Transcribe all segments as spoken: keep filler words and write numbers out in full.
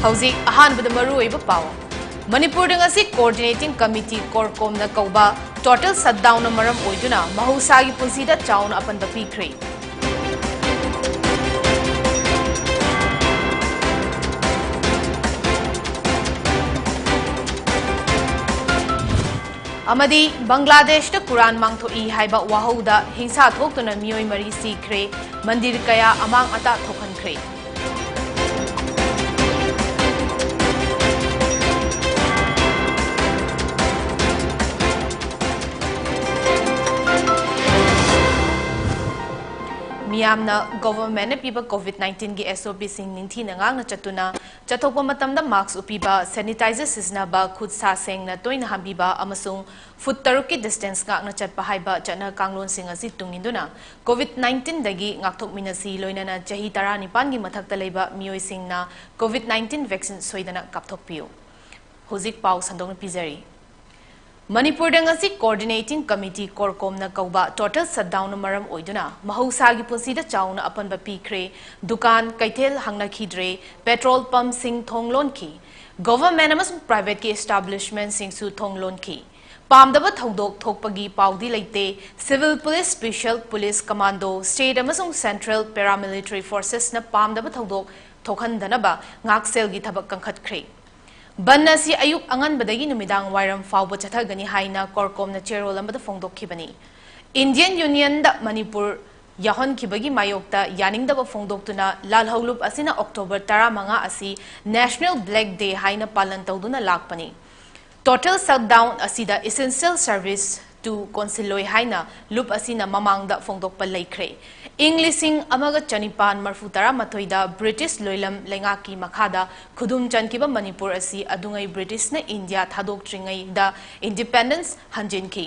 ꯍꯧꯖꯤꯛ ꯑꯍꯥꯟꯕꯗ ꯃꯔꯨꯑꯣꯏꯕ ꯄꯥꯎ꯫ ꯃꯅꯤꯄꯨꯔꯗ ꯉꯁꯤ Coordinating Committee, CORCOM ꯅ ꯀꯧꯕ total shutdown ꯅ ꯃꯔꯝ ꯑꯣꯏꯗꯨꯅ ꯃꯍꯧꯁꯥꯒꯤ ꯄꯨꯟꯁꯤꯗ ꯆꯥꯎꯅ ꯑꯄꯟꯕ ꯄꯤꯈ꯭ꯔꯦ꯫ ꯑꯃꯗꯤ ꯕꯪꯒ꯭ꯂꯥꯗꯦꯁꯇ ꯀꯨꯔꯥꯟ ꯃꯥꯡꯊꯣꯛꯏ ꯍꯥꯏꯕ ꯋꯥꯍꯧꯗ ꯍꯤꯡꯁꯥ ꯊꯣꯛꯇꯨꯅ ꯃꯤꯑꯣꯏ ꯃꯔꯤ ꯁꯤꯈ꯭ꯔꯦ, ꯃꯟꯗꯤꯔ ꯀꯌꯥ ꯑꯃꯥꯡ ꯑꯇꯥ ꯊꯣꯛꯍꯟꯈ꯭ꯔꯦ꯫ ꯃꯤꯌꯥꯝꯅ government ꯅ ꯄꯤꯕ COVID nineteen ꯒꯤ SOP ꯁꯤꯡ ꯅꯤꯡꯊꯤꯅ ꯉꯥꯛꯅ ꯆꯠꯇꯨꯅ ꯆꯠꯊꯣꯛꯄ ꯃꯇꯝꯗ mask ꯎꯞꯄꯤꯕ, sanitizer ꯁꯤꯖꯤꯟꯅꯕ, ꯈꯨꯠ ꯁꯥ ꯁꯦꯡꯅ ꯇꯣꯏꯅ ꯍꯥꯝꯕꯤꯕ ꯑꯃꯁꯨꯡ foot ꯇꯔꯨꯛꯀꯤ distance ꯉꯥꯛꯅ ꯆꯠꯄ ꯍꯥꯏꯕ ꯆꯠꯅ ꯀꯥꯡꯂꯣꯟꯁꯤꯡ ꯑꯁꯤ ꯇꯨꯡ ꯏꯟꯗꯨꯅ COVID nineteen ꯗꯒꯤ ꯉꯥꯛꯊꯣꯛꯃꯤꯟꯅꯁꯤ, ꯂꯣꯏꯅꯅ ꯆꯍꯤ ꯇꯔꯥꯅꯤꯄꯥꯟꯒꯤ ꯃꯊꯛꯇ ꯂꯩꯕ ꯃꯤꯑꯣꯏꯁꯤꯡꯅ COVID nineteen vaccine ꯁꯣꯏꯗꯅ ꯀꯥꯞꯊꯣꯛꯄꯤꯌꯨ꯫ ꯍꯧꯖꯤꯛ ꯄꯥꯎ ꯁꯟꯗꯣꯛꯅ ꯄꯤꯖꯔꯤ꯫ ꯃꯅꯤꯄꯨꯔꯗ ꯉꯁꯤ Coordinating Committee, CORCOM ꯅ ꯀꯧꯕ total shutdown ꯅ ꯃꯔꯝ ꯑꯣꯏꯗꯨꯅ ꯃꯍꯧꯁꯥꯒꯤ ꯄꯨꯟꯁꯤꯗ ꯆꯥꯎꯅ ꯑꯄꯟꯕ ꯄꯤꯈ꯭ꯔꯦ꯫ ꯗꯨꯀꯥꯟ, ꯀꯩꯊꯦꯜ ꯍꯥꯡꯅꯈꯤꯗ꯭ꯔꯦ꯫ Petrol pump ꯁꯤꯡ ꯊꯣꯡ ꯂꯣꯟꯈꯤ꯫ Government ꯑꯃꯁꯨꯡ private ꯀꯤ establishment ꯁꯤꯡꯁꯨ ꯊꯣꯡ ꯂꯣꯟꯈꯤ꯫ ꯄꯥꯝꯗꯕ ꯊꯧꯗꯣꯛ ꯊꯣꯛꯄꯒꯤ ꯄꯥꯎꯗꯤ ꯂꯩꯇꯦ꯫ Civil Police, Special Police Commando, State ꯑꯃꯁꯨꯡ Central Paramilitary Forces ꯅ ꯄꯥꯝꯗꯕ ꯊꯧꯗꯣꯛ ꯊꯣꯛꯍꯟꯗꯅꯕ ꯉꯥꯛꯁꯦꯜꯒꯤ ꯊꯕꯛ ꯀꯟꯈꯠꯈ꯭ꯔꯦ꯫ ꯕꯟ ꯑꯁꯤ ꯑꯌꯨꯛ ꯑꯉꯟꯕꯗꯒꯤ ꯅꯨꯃꯤꯗꯥꯡ ꯋꯥꯏꯔꯝ ꯐꯥꯎꯕ ꯆꯠꯊꯒꯅꯤ ꯍꯥꯏꯅ CORCOM ꯅ ꯆꯦꯔꯣꯜ ꯑꯃꯗ ꯐꯣꯡꯗꯣꯛꯈꯤꯕꯅꯤ꯫ Indian Union ꯗ ꯃꯅꯤꯄꯨꯔ ꯌꯥꯎꯍꯟꯈꯤꯕꯒꯤ ꯃꯥꯌꯣꯛꯇ ꯌꯥꯅꯤꯡꯗꯕ ꯐꯣꯡꯗꯣꯛꯇꯨꯅ ꯂꯥꯜꯍꯧꯂꯨꯞ ꯑꯁꯤꯅ October ꯇꯔꯥꯃꯉꯥ ꯑꯁꯤ National Black Day ꯍꯥꯏꯅ ꯄꯥꯂꯟ ꯇꯧꯗꯨꯅ ꯂꯥꯛꯄꯅꯤ꯫ Total shutdown ꯑꯁꯤꯗ essential service ꯇꯨ ꯀꯣꯟꯁꯤꯜꯂꯣꯏ ꯍꯥꯏꯅ ꯂꯨꯞ ꯑꯁꯤꯅ ꯃꯃꯥꯡꯗ ꯐꯣꯡꯗꯣꯛꯄ ꯂꯩꯈ꯭ꯔꯦ꯫ ꯏꯪ ꯂꯤꯁꯤꯡ ꯑꯃꯒ ꯆꯅꯤꯄꯥꯟ ꯃꯔꯐꯨ ꯇꯔꯥꯃꯥꯊꯣꯏꯗ British ꯂꯣꯏꯂꯝ ꯂꯩꯉꯥꯛꯀꯤ ꯃꯈꯥꯗ ꯈꯨꯗꯨꯝ ꯆꯟꯈꯤꯕ ꯃꯅꯤꯄꯨꯔ ꯑꯁꯤ ꯑꯗꯨꯉꯩ British ꯅ India ꯊꯥꯗꯣꯛꯇ꯭ꯔꯤꯉꯩꯗ independence ꯍꯟꯖꯤꯟꯈꯤ꯫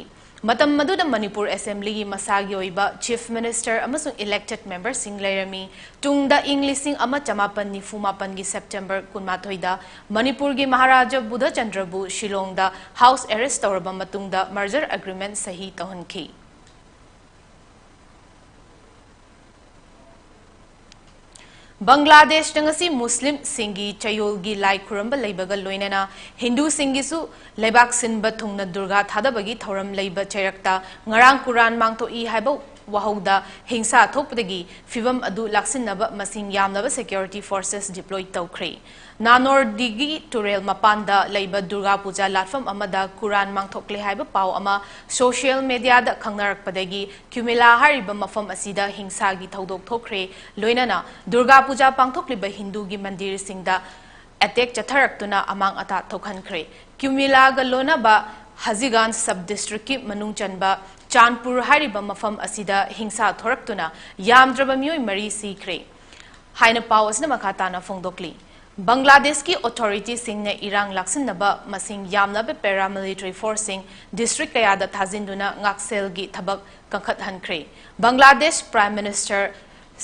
ꯃꯇꯝ ꯑꯗꯨꯗ ꯃꯅꯤꯄꯨꯔ Assembly ꯒꯤ ꯃꯁꯥꯒꯤ ꯑꯣꯏꯕ Chief Minister ꯑꯃꯁꯨꯡ elected member ꯁꯤꯡ ꯂꯩꯔꯝꯃꯤ꯫ ꯇꯨꯡꯗ ꯏꯪ ꯂꯤꯁꯤꯡ ꯑꯃ ꯆꯃꯥꯄꯟ ꯅꯤꯐꯨ ꯃꯥꯄꯟꯒꯤ September ꯀꯨꯟꯃꯥꯊꯣꯏꯗ ꯃꯅꯤꯄꯨꯔꯒꯤ ꯃꯍꯥꯔꯥꯖꯥ ꯕꯨꯙꯆꯟꯗ꯭ꯔꯕꯨ ꯁꯤꯂꯣꯡꯗ house arrest ꯇꯧꯔꯕ ꯃꯇꯨꯡꯗ merger agreement ꯁꯍꯤ ꯇꯧꯍꯟꯈꯤ꯫ ꯕꯪꯒ꯭ꯂꯥꯗꯦꯁꯇ ꯉꯁꯤ ꯃꯨꯁꯂꯤꯝꯁꯤꯡꯒꯤ ꯆꯌꯣꯜꯒꯤ ꯂꯥꯏ ꯈꯨꯔꯝꯕ ꯂꯩꯕꯒ ꯂꯣꯏꯅꯅ ꯍꯤꯟꯗꯨꯁꯤꯡꯒꯤꯁꯨ ꯂꯩꯕꯥꯛ ꯁꯤꯟꯕ ꯊꯨꯡꯅ ꯗꯨꯔꯒꯥ ꯊꯥꯗꯕꯒꯤ ꯊꯧꯔꯝ ꯂꯩꯕ ꯆꯩꯔꯛꯇ ꯉꯔꯥꯡ ꯀꯨꯔꯥꯟ ꯃꯥꯡꯊꯣꯛꯏ ꯍꯥꯏꯕ ꯋꯥꯍꯧꯗ ꯍꯤꯡꯁꯥ ꯊꯣꯛꯄꯗꯒꯤ ꯐꯤꯚꯝ ꯑꯗꯨ ꯂꯥꯛꯁꯤꯟꯅꯕ ꯃꯁꯤꯡ ꯌꯥꯝꯂꯕ security forces deploy ꯇꯧꯈ꯭ꯔꯦ꯫ ꯅꯥꯅꯣꯔꯗꯤꯒꯤ ꯇꯨꯔꯦꯜ ꯃꯄꯥꯟꯗ ꯂꯩꯕ ꯗꯨꯔꯒꯥ ꯄꯨꯖꯥ ꯂꯥꯠꯐꯝ ꯑꯃꯗ ꯀꯨꯔꯥꯟ ꯃꯥꯡꯊꯣꯛꯂꯦ ꯍꯥꯏꯕ ꯄꯥꯎ ꯑꯃ social mediaꯗ ꯈꯪꯅꯔꯛꯄꯗꯒꯤ ꯀ꯭ꯌꯨꯃꯤꯂꯥ ꯍꯥꯏꯔꯤꯕ ꯃꯐꯝ ꯑꯁꯤꯗ ꯍꯤꯡꯁꯥꯒꯤ ꯊꯧꯗꯣꯛ ꯊꯣꯛꯈ꯭ꯔꯦ꯫ ꯂꯣꯏꯅꯅ ꯗꯨꯔꯒꯥ ꯄꯨꯖꯥ ꯄꯥꯡꯊꯣꯛꯂꯤꯕ ꯍꯤꯟꯗꯨꯒꯤ ꯃꯟꯗꯤꯔꯁꯤꯡꯗ attack ꯆꯠꯊꯔꯛꯇꯨꯅ ꯑꯃꯥꯡ ꯑꯇꯥ ꯊꯣꯛꯍꯟꯈ꯭ꯔꯦ꯫ ꯀ꯭ꯌꯨꯃꯤꯂꯥꯒ ꯂꯣꯏꯅꯕ ꯍꯖꯤꯒꯥꯟ sub districtꯀꯤ ꯃꯅꯨꯡ ꯆꯟꯕ ꯆꯥꯟꯄꯨꯔ ꯍꯥꯏꯔꯤꯕ ꯃꯐꯝ ꯑꯁꯤꯗ ꯍꯤꯡꯁꯥ ꯊꯣꯔꯛꯇꯨꯅ ꯌꯥꯝꯗ꯭ꯔꯕ ꯃꯤꯑꯣꯏ ꯃꯔꯤ ꯁꯤꯈ꯭ꯔꯦ ꯍꯥꯏꯅ ꯄꯥꯎ ꯑꯁꯤꯅ ꯃꯈꯥ ꯇꯥꯅ ꯐꯣꯡꯗꯣꯛꯂꯤ꯫ ꯕꯪꯒ꯭ꯂꯥꯗꯦꯁꯀꯤ authorityꯁꯤꯡꯅ ꯏꯔꯥꯡ ꯂꯥꯛꯁꯤꯟꯅꯕ ꯃꯁꯤꯡ ꯌꯥꯝꯂꯕ paramilitary forceꯁꯤꯡ district ꯀꯌꯥꯗ ꯊꯥꯖꯤꯟꯗꯨꯅ ꯉꯥꯛꯁꯦꯜꯒꯤ ꯊꯕꯛ ꯀꯟꯈꯠꯍꯟꯈ꯭ꯔꯦ꯫ ꯕꯪꯒ꯭ꯂꯥꯗꯦꯁ Prime Minister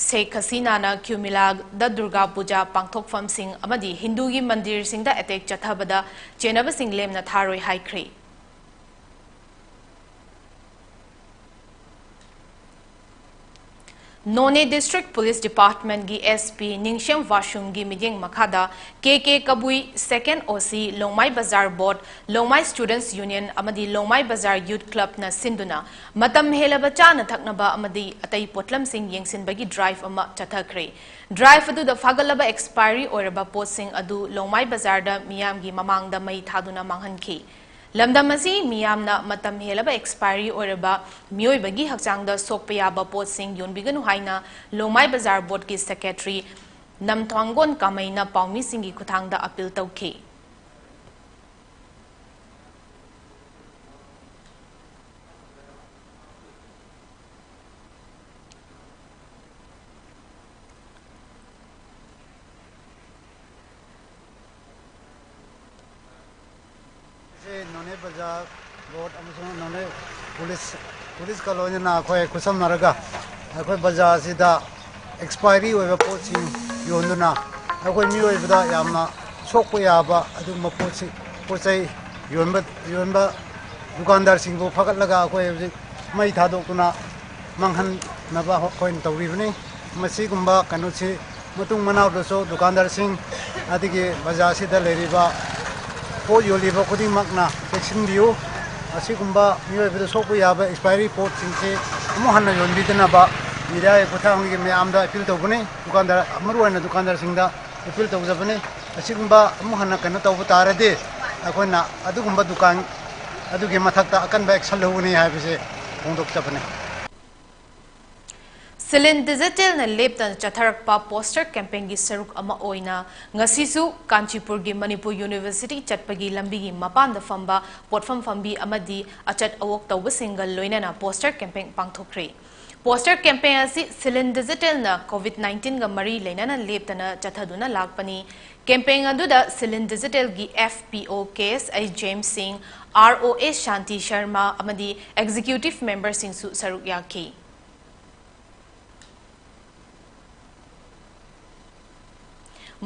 ꯁꯦꯈ ꯍꯁꯤꯅꯥꯅ ꯀ꯭ꯌꯨꯃꯤꯂꯥꯗ ꯗꯨꯔꯒꯥ ꯄꯨꯖꯥ ꯄꯥꯡꯊꯣꯛꯐꯝꯁꯤꯡ ꯑꯃꯗꯤ ꯍꯤꯟꯗꯨꯒꯤ ꯃꯟꯗꯤꯔꯁꯤꯡꯗ attack ꯆꯠꯊꯕꯗ ꯆꯦꯟꯅꯕꯁꯤꯡ ꯂꯦꯝꯅ ꯊꯥꯔꯣꯏ ꯍꯥꯏꯈ꯭ꯔꯦ꯫ Noney District Police Departmentꯀꯤ SP ꯅꯤꯡꯁꯦꯝ ꯋꯥꯁꯨꯝꯒꯤ ꯃꯤꯠꯌꯦꯡ ꯃꯈꯥꯗ ꯀꯦ ꯀꯦ ꯀꯕꯨꯏ, second OC, ꯂꯣꯡꯃꯥꯏ ꯕꯖꯥꯔ ꯕꯣꯠ, ꯂꯣꯡꯃꯥꯏ Students Union ꯑꯃꯗꯤ ꯂꯣꯡꯃꯥꯏ ꯕꯖꯥꯔ Youth Clubꯅ ꯁꯤꯟꯗꯨꯅ ꯃꯇꯝ ꯍꯦꯜꯂꯕ ꯆꯥꯅ ꯊꯛꯅꯕ ꯑꯃꯗꯤ ꯑꯇꯩ ꯄꯣꯠꯂꯝꯁꯤꯡ ꯌꯦꯡꯁꯤꯟꯕꯒꯤ drive ꯑꯃ ꯆꯠꯊꯈ꯭ꯔꯦ꯫ Drive ꯑꯗꯨꯗ ꯐꯥꯒꯠꯂꯕ expiry ꯑꯣꯏꯔꯕ ꯄꯣꯠꯁꯤꯡ ꯑꯗꯨ ꯂꯣꯡꯃꯥꯏ ꯕꯖꯥꯔꯗ ꯃꯤꯌꯥꯝꯒꯤ ꯃꯃꯥꯡꯗ ꯃꯩ ꯊꯥꯗꯨꯅ ꯃꯥꯡꯍꯟꯈꯤ꯫ ꯂꯝꯗꯝ ꯑꯁꯤ ꯃꯤꯌꯥꯝꯅ ꯃꯇꯝ ꯍꯦꯜꯂꯕ expiry ꯑꯣꯏꯔꯕ ꯃꯤꯑꯣꯏꯕꯒꯤ ꯍꯛꯆꯥꯡꯗ ꯁꯣꯛꯄ ꯌꯥꯕ ꯄꯣꯠꯁꯤꯡ ꯌꯣꯟꯕꯤꯒꯅꯨ ꯍꯥꯏꯅ ꯂꯣꯡꯃꯥꯏ ꯕꯖꯥꯔ ꯕꯣꯠꯀꯤ secretary ꯅꯝꯊ꯭ꯋꯥꯡꯒꯣꯟ ꯀꯥꯃꯩꯅ ꯄꯥꯎꯃꯤꯁꯤꯡꯒꯤ ꯈꯨꯠꯊꯥꯡꯗ appeal ꯇꯧꯈꯤ꯫ ꯁꯤ ꯅꯣꯅꯦ ꯕꯖꯥꯔ ꯕꯣꯠ ꯑꯃꯁꯨꯡ ꯅꯣꯅꯦ ꯄꯨꯂꯤꯁ, ꯄꯨꯂꯤꯁꯀ ꯂꯣꯏꯅꯅ ꯑꯩꯈꯣꯏ ꯈꯨꯠꯁꯝꯅꯔꯒ ꯑꯩꯈꯣꯏ ꯕꯖꯥꯔ ꯑꯁꯤꯗ expiry ꯑꯣꯏꯕ ꯄꯣꯠꯁꯤꯡ ꯌꯣꯟꯗꯨꯅ ꯑꯩꯈꯣꯏ ꯃꯤꯑꯣꯏꯕꯗ ꯌꯥꯝꯅ ꯁꯣꯛꯄ ꯌꯥꯕ ꯑꯗꯨꯒꯨꯝꯕ ꯄꯣꯠꯁꯤ, ꯄꯣꯠ ꯆꯩ ꯌꯣꯟꯕ, ꯌꯣꯟꯕ ꯗꯨꯀꯥꯟꯗꯥꯔꯁꯤꯡꯕꯨ ꯐꯒꯠꯂꯒ ꯑꯩꯈꯣꯏ ꯍꯧꯖꯤꯛ ꯃꯩ ꯊꯥꯗꯣꯛꯇꯨꯅ ꯃꯥꯡꯍꯟꯅꯕ ꯑꯩꯈꯣꯏꯅ ꯇꯧꯔꯤꯕꯅꯤ꯫ ꯃꯁꯤꯒꯨꯝꯕ ꯀꯩꯅꯣꯁꯤ ꯃꯇꯨꯡ ꯃꯅꯥꯎꯗꯁꯨ ꯗꯨꯀꯥꯟꯗꯥꯔꯁꯤꯡ ꯑꯗꯒꯤ ꯕꯖꯥꯔꯁꯤꯗ ꯂꯩꯔꯤꯕ ꯄꯣꯠ ꯌꯣꯜꯂꯤꯕ ꯈꯨꯗꯤꯡꯃꯛꯅ ꯆꯦꯛꯁꯤꯟꯕꯤꯌꯨ꯫ ꯑꯁꯤꯒꯨꯝꯕ ꯃꯤꯑꯣꯏꯕꯗ ꯁꯣꯛꯄ ꯌꯥꯕ ꯑꯦꯛꯁꯄꯥꯏꯔꯤ ꯄꯣꯠꯁꯤꯡꯁꯤ ꯑꯃꯨꯛ ꯍꯟꯅ ꯌꯣꯟꯕꯤꯗꯅꯕ ꯃꯤꯗꯤꯌꯥꯒꯤ ꯈꯨꯠꯊꯥꯡꯗꯒꯤ ꯃꯌꯥꯝꯗ ꯑꯦꯄꯤꯜ ꯇꯧꯒꯅꯤ꯫ ꯗꯨꯀꯥꯟꯗꯥꯔ, ꯃꯔꯨꯑꯣꯏꯅ ꯗꯨꯀꯥꯟꯗꯥꯔꯁꯤꯡꯗ ꯑꯦꯄꯤꯜ ꯇꯧꯖꯕꯅꯤ꯫ ꯑꯁꯤꯒꯨꯝꯕ ꯑꯃꯨꯛ ꯍꯟꯅ ꯀꯩꯅꯣ ꯇꯧꯕ ꯇꯥꯔꯗꯤ ꯑꯩꯈꯣꯏꯅ ꯑꯗꯨꯒꯨꯝꯕ ꯗꯨꯀꯥꯟ ꯑꯗꯨꯒꯤ ꯃꯊꯛꯇ ꯑꯀꯟꯕ ꯑꯦꯛꯁꯟ ꯂꯧꯒꯅꯤ ꯍꯥꯏꯕꯁꯦ ꯐꯣꯡꯗꯣꯛꯆꯕꯅꯤ꯫ ꯁꯤꯂꯤꯟ ꯗꯤꯖꯤꯇꯦꯜꯅ ꯂꯦꯞꯇꯅ ꯆꯠꯊꯔꯛꯄ ꯄꯣꯁꯇꯔ ꯀꯦꯝꯄꯦꯟꯒꯤ ꯁꯔꯨꯛ ꯑꯃ ꯑꯣꯏꯅ ꯉꯁꯤꯁꯨ ꯀꯥꯟꯆꯤꯄꯨꯔꯒꯤ ꯃꯅꯤꯄꯨꯔ ꯌꯨꯅꯤꯚꯔꯁꯤꯇꯤ ꯆꯠꯄꯒꯤ ꯂꯝꯕꯤꯒꯤ ꯃꯄꯥꯟꯗ ꯐꯝꯕ ꯄꯣꯠꯐꯝ ꯐꯝꯕꯤ ꯑꯃꯗꯤ ꯑꯆꯠ ꯑꯋꯣꯛ ꯇꯧꯕꯁꯤꯡꯒ ꯂꯣꯏꯅꯅ ꯄꯣꯁꯇꯔ ꯀꯦꯝꯄꯦꯟ ꯄꯥꯡꯊꯣꯛꯈ꯭ꯔꯦ꯫ ꯄꯣꯁꯇꯔ ꯀꯦꯝꯄꯦꯟ ꯑꯁꯤ ꯁꯤꯂꯤꯟ ꯗꯤꯖꯤꯇꯦꯜꯅ ꯀꯣꯚꯤꯗ ꯅꯥꯏꯟꯇꯤꯟꯒ ꯃꯔꯤ ꯂꯩꯅꯅ ꯂꯦꯞꯇꯅ ꯆꯠꯊꯗꯨꯅ ꯂꯥꯛꯄꯅꯤ꯫ ꯀꯦꯝꯄꯦꯟ ꯑꯗꯨꯗ ꯁꯤꯂꯤꯟ ꯗꯤꯖꯤꯇꯦꯜꯒꯤ ꯑꯦꯐ ꯄꯤ ꯑꯣ ꯀꯦ ꯑꯦꯁ ꯑꯩ ꯖꯦꯝꯁ ꯁꯤꯡ, ꯑꯥꯔ ꯑꯣ ꯑꯦꯁ ꯁꯥꯟꯇꯤ ꯁꯔꯃ ꯑꯃꯗꯤ ꯑꯦꯛꯖꯤꯀ꯭ꯌꯨꯇꯤꯚ ꯃꯦꯝꯕꯔꯁꯤꯡꯁꯨ ꯁꯔꯨꯛ ꯌꯥꯈꯤ꯫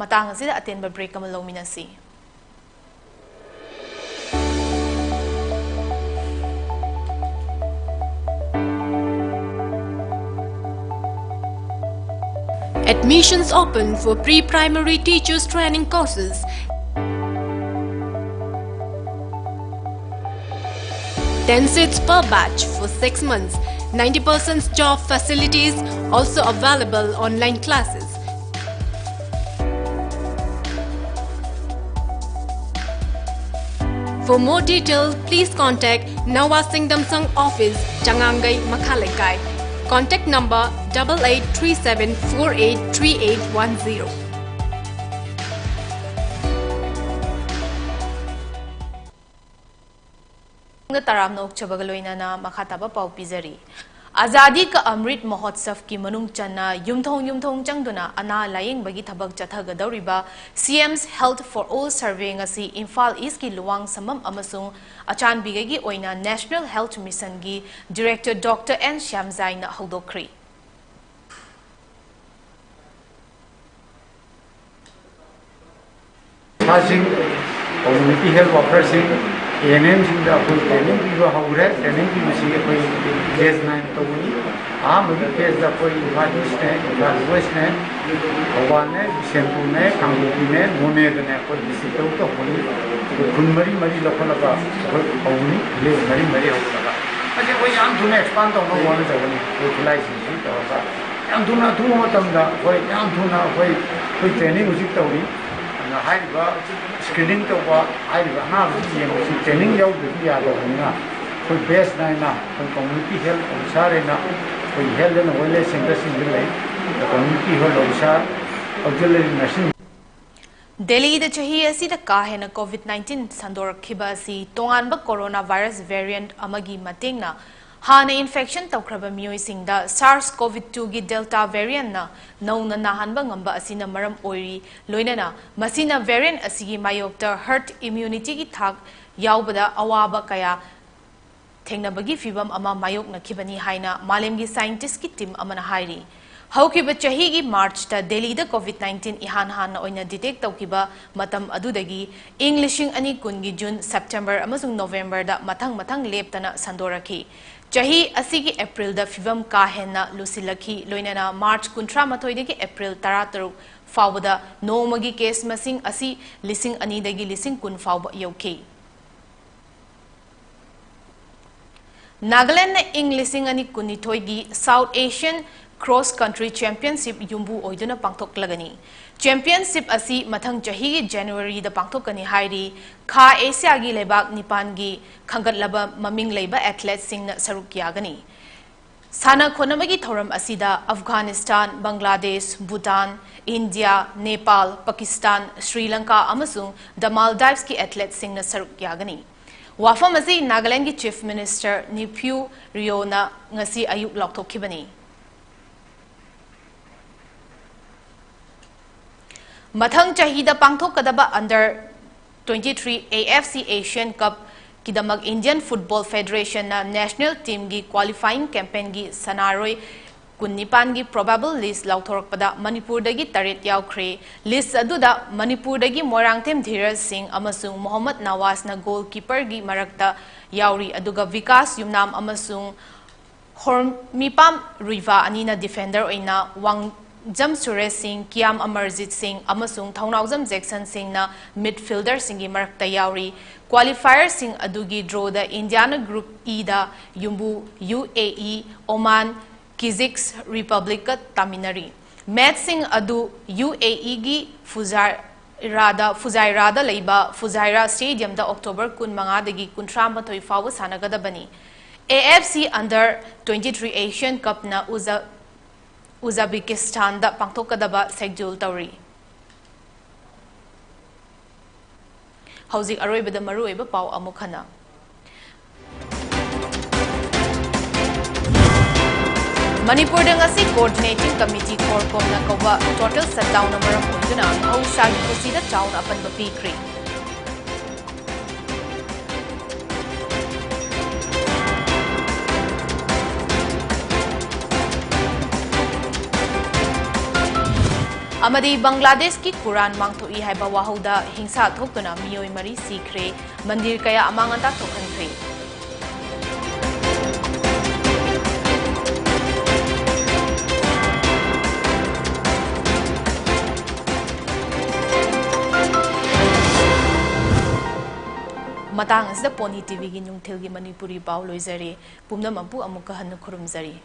ꯃꯇꯥꯡ ꯑꯁꯤꯗ ꯑꯇꯦꯟꯕ ꯕ꯭ꯔꯦꯛ ꯑꯃ ꯂꯧꯃꯤꯟꯅꯁꯤ꯫ Admissions open for pre-primary teachers training courses. Ten seats per batch for six months. Ninety percent job facilities, also available online classes. For more detail, please contact Nawa Singdamsang office, Changangai, Makha Leikai. Contact number double eight three seven four eight three eight one zero. ꯇꯔꯥꯝꯅ ꯑꯣꯛꯆꯕꯒ ꯂꯣꯏꯅꯅ ꯃꯈꯥ ꯇꯥꯕ ꯄꯥꯎ ꯄꯤꯖꯔꯤ꯫ ꯑꯖꯥꯗꯤ ꯀ ꯑꯃ꯭ꯔꯤꯠ ꯃꯍꯣꯠꯁꯕꯀꯤ ꯃꯅꯨꯡ ꯆꯟꯅ ꯌꯨꯝꯊꯣꯡ ꯌꯨꯝꯊꯣꯡ ꯆꯪꯗꯨꯅ ꯑꯅꯥ ꯂꯥꯌꯦꯡꯕꯒꯤ ꯊꯕꯛ ꯆꯠꯊꯒꯗꯧꯔꯤꯕ ꯁꯤ AIMS Health for All survey ꯉꯁꯤ ꯏꯝꯐꯥꯜ ꯏꯁꯀꯤ ꯂꯨꯋꯥꯡꯁꯝꯕꯝ ꯑꯃꯁꯨꯡ ꯑꯆꯥꯟꯕꯤꯒꯩꯒꯤ ꯑꯣꯏꯅ National Health Missionꯒꯤ Director Doctor ꯑꯦꯟ ꯁ꯭ꯌꯥꯝꯖꯥꯏꯅ ꯍꯧꯗꯣꯛꯈ꯭ꯔꯤ꯫ ꯁꯥꯁꯤꯡ, community health workerꯁꯤꯡ, ꯑꯦ ꯑꯦꯟ ꯑꯦꯝꯁꯤꯡꯗ ꯑꯩꯈꯣꯏ ꯇ꯭ꯔꯦꯅꯤꯡ ꯄꯤꯕ ꯍꯧꯔꯦ꯫ ꯇ꯭ꯔꯦꯅꯤꯡ ꯄꯤꯕꯁꯤ ꯑꯩꯈꯣꯏ ꯕꯦꯆ ꯅꯥꯏꯟ ꯇꯧꯕꯅꯤ꯫ ꯑꯍꯥꯟꯕꯒꯤ ꯐꯦꯁꯇ ꯑꯩꯈꯣꯏ ꯏꯝꯐꯥꯜ ꯏꯁꯅꯦ, ꯏꯝꯐꯥꯜ ꯋꯦꯁꯅꯦ, ꯊꯧꯕꯥꯜꯅꯦ, ꯕꯤꯁꯦꯟꯄꯨꯔꯅꯦ, ꯀꯥꯡꯄꯣꯛꯄꯤꯅꯦ, ꯅꯣꯅꯦꯗꯅꯦ ꯑꯩꯈꯣꯏ ꯗꯤꯁꯇ꯭ꯔꯤꯛ ꯇꯔꯨꯛ ꯇꯧꯕꯅꯤ꯫ ꯑꯩꯈꯣꯏ ꯈꯨꯟ ꯃꯔꯤ ꯃꯔꯤ ꯂꯧꯈꯠꯂꯒ ꯑꯩꯈꯣꯏ ꯍꯧꯕꯅꯤ, ꯚꯤꯂꯦꯖ ꯃꯔꯤ ꯃꯔꯤ ꯍꯧꯒꯠꯂꯒ꯫ ꯃꯁꯤ ꯑꯩꯈꯣꯏ ꯌꯥꯝ ꯊꯨꯅ ꯑꯦꯛꯁꯄꯥꯟ ꯇꯧꯅꯕ ꯍꯣꯠꯅꯖꯕꯅꯤ, ꯑꯩꯈꯣꯏ ꯈꯨꯠꯂꯥꯏꯁꯤꯡꯁꯤ ꯇꯧꯔꯒ꯫ ꯌꯥꯝ ꯊꯨꯅ, ꯑꯊꯨꯕ ꯃꯇꯝꯗ ꯑꯩꯈꯣꯏ ꯌꯥꯝ ꯊꯨꯅ ꯑꯩꯈꯣꯏ, ꯑꯩꯈꯣꯏ ꯇ꯭ꯔꯦꯅꯤꯡ ꯍꯧꯖꯤꯛ ꯇꯧꯔꯤ꯫ ꯑꯗꯨꯅ ꯍꯥꯏꯔꯤꯕ ꯁ꯭ꯀ꯭ꯔꯤꯅꯤꯡ ꯇꯧꯕ, ꯍꯥꯏꯔꯤꯕ ꯑꯅꯥꯕꯁꯤ ꯌꯦꯡꯕꯁꯤ ꯇ꯭ꯔꯦꯅꯤꯡ ꯌꯥꯎꯗ꯭ꯔꯗꯤ ꯌꯥꯗꯕꯅꯤꯅ, ꯑꯩꯈꯣꯏ ꯕꯦꯁ ꯅꯥꯏꯅ ꯑꯩꯈꯣꯏ ꯀꯝꯃ꯭ꯌꯨꯅꯤꯇꯤ ꯍꯦꯜꯊ ꯑꯣꯐꯤꯁꯥꯔ ꯍꯥꯏꯅ ꯑꯩꯈꯣꯏ ꯍꯦꯜꯊ ꯑꯦꯟ ꯋꯦꯜꯅꯦꯁ ꯁꯦꯟꯇꯔꯁꯤꯡꯗ ꯂꯩ꯫ ꯀꯝꯃ꯭ꯌꯨꯅꯤꯇꯤ ꯍꯦꯜꯊ ꯑꯣꯐꯤꯁꯥꯔ, ꯑꯣꯛꯁꯤꯂꯔꯤ ꯅꯔꯁꯤꯡ꯫ ꯗꯦꯜꯂꯤꯗ ꯆꯍꯤ ꯑꯁꯤꯗ ꯀꯥ ꯍꯦꯟꯅ ꯀꯣꯚꯤꯗ ꯅꯥꯏꯟꯇꯤꯟ ꯁꯟꯗꯣꯔꯛꯈꯤꯕ ꯑꯁꯤ ꯇꯣꯉꯥꯟꯕ ꯀꯣꯔꯣꯅꯥ ꯚꯥꯏꯔꯁ ꯚꯦꯔꯤꯌꯦꯟꯠ ꯑꯃꯒꯤ ꯃꯇꯦꯡꯅ ꯍꯥꯟꯅ ꯏꯟꯐꯦꯛꯁꯟ ꯇꯧꯈ꯭ꯔꯕ ꯃꯤꯑꯣꯏꯁꯤꯡꯗ ꯁꯥꯔꯁ ꯀꯣꯚꯤꯗ ꯇꯨꯒꯤ ꯗꯦꯜꯇꯥ ꯚꯦꯔꯤꯌꯦꯟꯠꯅ ꯅꯧꯅ ꯅꯥꯍꯟꯕ ꯉꯝꯕ ꯑꯁꯤꯅ ꯃꯔꯝ ꯑꯣꯏꯔꯤ꯫ ꯂꯣꯏꯅꯅ ꯃꯁꯤꯅ ꯚꯦꯔꯤꯌꯦꯟꯠ ꯑꯁꯤꯒꯤ ꯃꯥꯌꯣꯛꯇ ꯍꯔꯗ ꯏꯝꯌꯨꯅꯤꯇꯤꯒꯤ ꯊꯥꯛ ꯌꯥꯎꯕꯗ ꯑꯋꯥꯕ ꯀꯌꯥ ꯊꯦꯡꯅꯕꯒꯤ ꯐꯤꯚꯝ ꯑꯃ ꯃꯥꯌꯣꯛꯅꯈꯤꯕꯅꯤ ꯍꯥꯏꯅ ꯃꯥꯂꯦꯝꯒꯤ ꯁꯥꯏꯟꯇꯤꯁꯀꯤ ꯇꯤꯝ ꯑꯃꯅ ꯍꯥꯏꯔꯤ꯫ ꯍꯧꯈꯤꯕ ꯆꯍꯤꯒꯤ ꯃꯥꯔꯆꯇ ꯗꯦꯜꯂꯤꯗ ꯀꯣꯚꯤꯗ ꯅꯥꯏꯟꯇꯤꯟ ꯏꯍꯥꯟ ꯍꯥꯟꯅ ꯑꯣꯏꯅ ꯗꯤꯇꯦꯛ ꯇꯧꯈꯤꯕ ꯃꯇꯝ ꯑꯗꯨꯗꯒꯤ ꯏꯪ ꯂꯤꯁꯤꯡ ꯑꯅꯤ ꯀꯨꯟꯒꯤ ꯖꯨꯟ, ꯁꯦꯞꯇꯦꯝꯕꯔ ꯑꯃꯁꯨꯡ ꯅꯣꯚꯦꯝꯕꯔꯗ ꯃꯊꯪ ꯃꯊꯪ ꯂꯦꯞꯇꯅ ꯁꯟꯗꯣꯔꯛꯈꯤ꯫ ꯆꯍꯤ ꯑꯁꯤꯒꯤ ꯑꯦꯄ꯭ꯔꯤꯜꯗ ꯐꯤꯚꯝ ꯀꯥ ꯍꯦꯟꯅ ꯂꯨꯁꯤꯜꯂꯛꯈꯤ, ꯂꯣꯏꯅꯅ ꯃꯥꯔꯆ ꯀꯨꯟꯊ꯭ꯔꯥ ꯃꯥꯊꯣꯏꯗꯒꯤ ꯑꯦꯄ꯭ꯔꯤꯜ ꯇꯔꯥꯇꯔꯨꯛ ꯐꯥꯎꯕꯗ ꯅꯣꯡꯃꯒꯤ ꯀꯦꯁ ꯃꯁꯤꯡ ꯑꯁꯤ ꯂꯤꯁꯤꯡ ꯑꯅꯤꯗꯒꯤ ꯂꯤꯁꯤꯡ ꯀꯨꯟ ꯐꯥꯎꯕ ꯌꯧꯈꯤ꯫ ꯅꯥꯒꯥꯂꯦꯟꯗꯅ ꯏꯪ ꯂꯤꯁꯤꯡ ꯑꯅꯤ ꯀꯨꯟꯅꯤꯊꯣꯏꯒꯤ south asian cross country championship ꯌꯨꯝꯕꯨ ꯑꯣꯏꯗꯨꯅ ꯄꯥꯡꯊꯣꯛꯂꯒꯅꯤ꯫ ꯆꯦꯝꯄꯤꯌꯟꯁꯤꯞ ꯑꯁꯤ ꯃꯊꯪ ꯆꯍꯤꯒꯤ ꯖꯅꯋꯥꯔꯤꯗ ꯄꯥꯡꯊꯣꯛꯀꯅꯤ ꯍꯥꯏꯔꯤ꯫ ꯈꯥ ꯑꯦꯁꯤꯌꯥꯒꯤ ꯂꯩꯕꯥꯛ ꯅꯤꯄꯥꯟꯒꯤ ꯈꯟꯒꯠꯂꯕ ꯃꯃꯤꯡ ꯂꯩꯕ ꯑꯦꯊꯂꯦꯠꯁꯤꯡꯅ ꯁꯔꯨꯛ ꯌꯥꯒꯅꯤ꯫ ꯁꯥꯟꯅ ꯈꯣꯠꯅꯕꯒꯤ ꯊꯧꯔꯝ ꯑꯁꯤꯗ ꯑꯐꯒꯥꯅꯤꯁꯇꯥꯟ, ꯕꯪꯒ꯭ꯂꯥꯗꯦꯁ, ꯚꯨꯇꯥꯟ, ꯏꯟꯗꯤꯌꯥ, ꯅꯦꯄꯥꯜ, ꯄꯥꯀꯤꯁꯇꯥꯟ, ꯁ꯭ꯔꯤ ꯂꯪꯀꯥ ꯑꯃꯁꯨꯡ ꯗ ꯃꯥꯜꯗꯥꯏꯚꯁꯀꯤ ꯑꯦꯊꯂꯦꯠꯁꯤꯡꯅ ꯁꯔꯨꯛ ꯌꯥꯒꯅꯤ꯫ ꯋꯥꯐꯝ ꯑꯁꯤ ꯅꯥꯒꯥꯂꯦꯟꯗꯒꯤ ꯆꯤꯐ ꯃꯤꯅꯤꯁꯇꯔ ꯅꯤꯐ꯭ꯌꯨ ꯔꯤꯑꯣꯅ ꯉꯁꯤ ꯑꯌꯨꯛ ꯂꯥꯎꯊꯣꯛꯈꯤꯕꯅꯤ꯫ ꯃꯊꯪ ꯆꯍꯤꯗ ꯄꯥꯡꯊꯣꯛꯀꯗꯕ under twenty three A F C asian ꯀꯞꯀꯤꯗꯃꯛ ꯏꯟꯗꯤꯌꯟ ꯐꯨꯠꯕꯣꯜ ꯐꯦꯗꯔꯦꯁꯟꯅ ꯅꯦꯁꯅꯦꯜ ꯇꯤꯝꯒꯤ ꯀ꯭ꯋꯥꯂꯤꯐꯥꯏꯌꯤꯡ ꯀꯦꯝꯄꯦꯟꯒꯤ ꯁꯥꯟꯅꯔꯣꯏ ꯀꯨꯟꯅꯤꯄꯥꯟꯒꯤ ꯄ꯭ꯔꯣꯕꯦꯕꯜ ꯂꯤꯁ ꯂꯥꯎꯊꯣꯔꯛꯄꯗ ꯃꯅꯤꯄꯨꯔꯗꯒꯤ ꯇꯔꯦꯠ ꯌꯥꯎꯈ꯭ꯔꯦ꯫ ꯂꯤꯁ ꯑꯗꯨꯗ ꯃꯅꯤꯄꯨꯔꯗꯒꯤ ꯃꯣꯏꯔꯥꯡꯊꯦꯝ ꯙꯤꯔꯖ ꯁꯤꯡ ꯑꯃꯁꯨꯡ ꯃꯣꯍꯝꯃꯗ ꯅꯋꯥꯖꯅ ꯒꯣꯜ ꯀꯤꯄꯔꯒꯤ ꯃꯔꯛꯇ ꯌꯥꯎꯔꯤ, ꯑꯗꯨꯒ ꯕꯤꯀꯥꯁ ꯌꯨꯝꯅꯥꯝ ꯑꯃꯁꯨꯡ ꯈꯣꯔꯃꯤꯄꯥꯝ ꯔꯨꯏꯚꯥ ꯑꯅꯤꯅ defender ꯑꯣꯏꯅ ꯋꯥꯡꯖꯝ ꯁꯨꯔꯦꯁ ꯁꯤꯡ, ꯀꯤꯌꯥꯝ ꯑꯃꯔꯖꯤꯠ ꯁꯤꯡ ꯑꯃꯁꯨꯡ ꯊꯧꯅꯥꯎꯖꯝ ꯖꯦꯛꯁꯟ ꯁꯤꯡꯅ midfielder ꯁꯤꯡꯒꯤ ꯃꯔꯛꯇ ꯌꯥꯎꯔꯤ꯫ Qualifier ꯁꯤꯡ ꯑꯗꯨꯒꯤ draw ꯗ ꯏꯟꯗꯤꯌꯥꯅ Group E ꯗ ꯌꯨꯝꯕꯨ UAE, Oman, Kyrgyz Republic ꯀ ꯇꯥꯃꯤꯟꯅꯔꯤ꯫ Match ꯁꯤꯡ ꯑꯗꯨ UAE ꯒꯤ ꯐꯨꯖꯥꯏꯔꯥꯗ, ꯐꯨꯖꯥꯏꯔꯥꯗ ꯂꯩꯕ ꯐꯨꯖꯥꯏꯔꯥ Stadium ꯗ October ꯀꯨꯟꯃꯉꯥꯗꯒꯤ ꯀꯨꯟꯊ꯭ꯔꯥꯃꯥꯊꯣꯏ ꯐꯥꯎꯕ ꯁꯥꯟꯅꯒꯗꯕꯅꯤ꯫ AFC Under twenty three Asian Cup ꯅ ꯎꯖ-, ꯎꯖꯕꯦꯀꯤꯁꯇꯥꯟꯗ ꯄꯥꯡꯊꯣꯛꯀꯗꯕ schedule ꯇꯧꯔꯤ꯫ ꯍꯧꯖꯤꯛ ꯑꯔꯣꯏꯕꯗ ꯃꯔꯨꯑꯣꯏꯕ ꯄꯥꯎ ꯑꯃꯨꯛ ꯍꯟꯅ꯫ ꯃꯅꯤꯄꯨꯔꯗ ꯉꯁꯤ Coordinating Committee, CorCom ꯅ ꯀꯧꯕ total shutdown ꯅ ꯃꯔꯝ ꯑꯣꯏꯗꯨꯅ ꯃꯍꯧꯁꯥꯒꯤ ꯄꯨꯟꯁꯤꯗ ꯆꯥꯎꯅ ꯑꯄꯟꯕ ꯄꯤꯈ꯭ꯔꯦ꯫ ꯑꯃꯗꯤ ꯕꯪꯒ꯭ꯂꯥꯗꯦꯁꯀꯤ ꯀꯨꯔꯥꯟ ꯃꯥꯡꯊꯣꯛꯏ ꯍꯥꯏꯕ ꯋꯥꯍꯧꯗ ꯍꯤꯡꯁꯥ ꯊꯣꯛꯇꯨꯅ ꯃꯤꯑꯣꯏ ꯃꯔꯤ ꯁꯤꯈ꯭ꯔꯦ, ꯃꯟꯗꯤꯔ ꯀꯌꯥ ꯑꯃꯥꯡ ꯑꯇꯥ ꯊꯣꯛꯍꯟꯈ꯭ꯔꯦ꯫ ꯃꯇꯥꯡ ꯑꯁꯤꯗ Pony TV ꯒꯤ ꯅꯨꯡꯊꯤꯜꯒꯤ ꯃꯅꯤꯄꯨꯔꯤ ꯄꯥꯎ ꯂꯣꯏꯖꯔꯦ꯫ ꯄꯨꯝꯅꯃꯛꯄꯨ ꯑꯃꯨꯛꯀ ꯍꯟꯅ ꯈꯨꯔꯨꯝꯖꯔꯤ꯫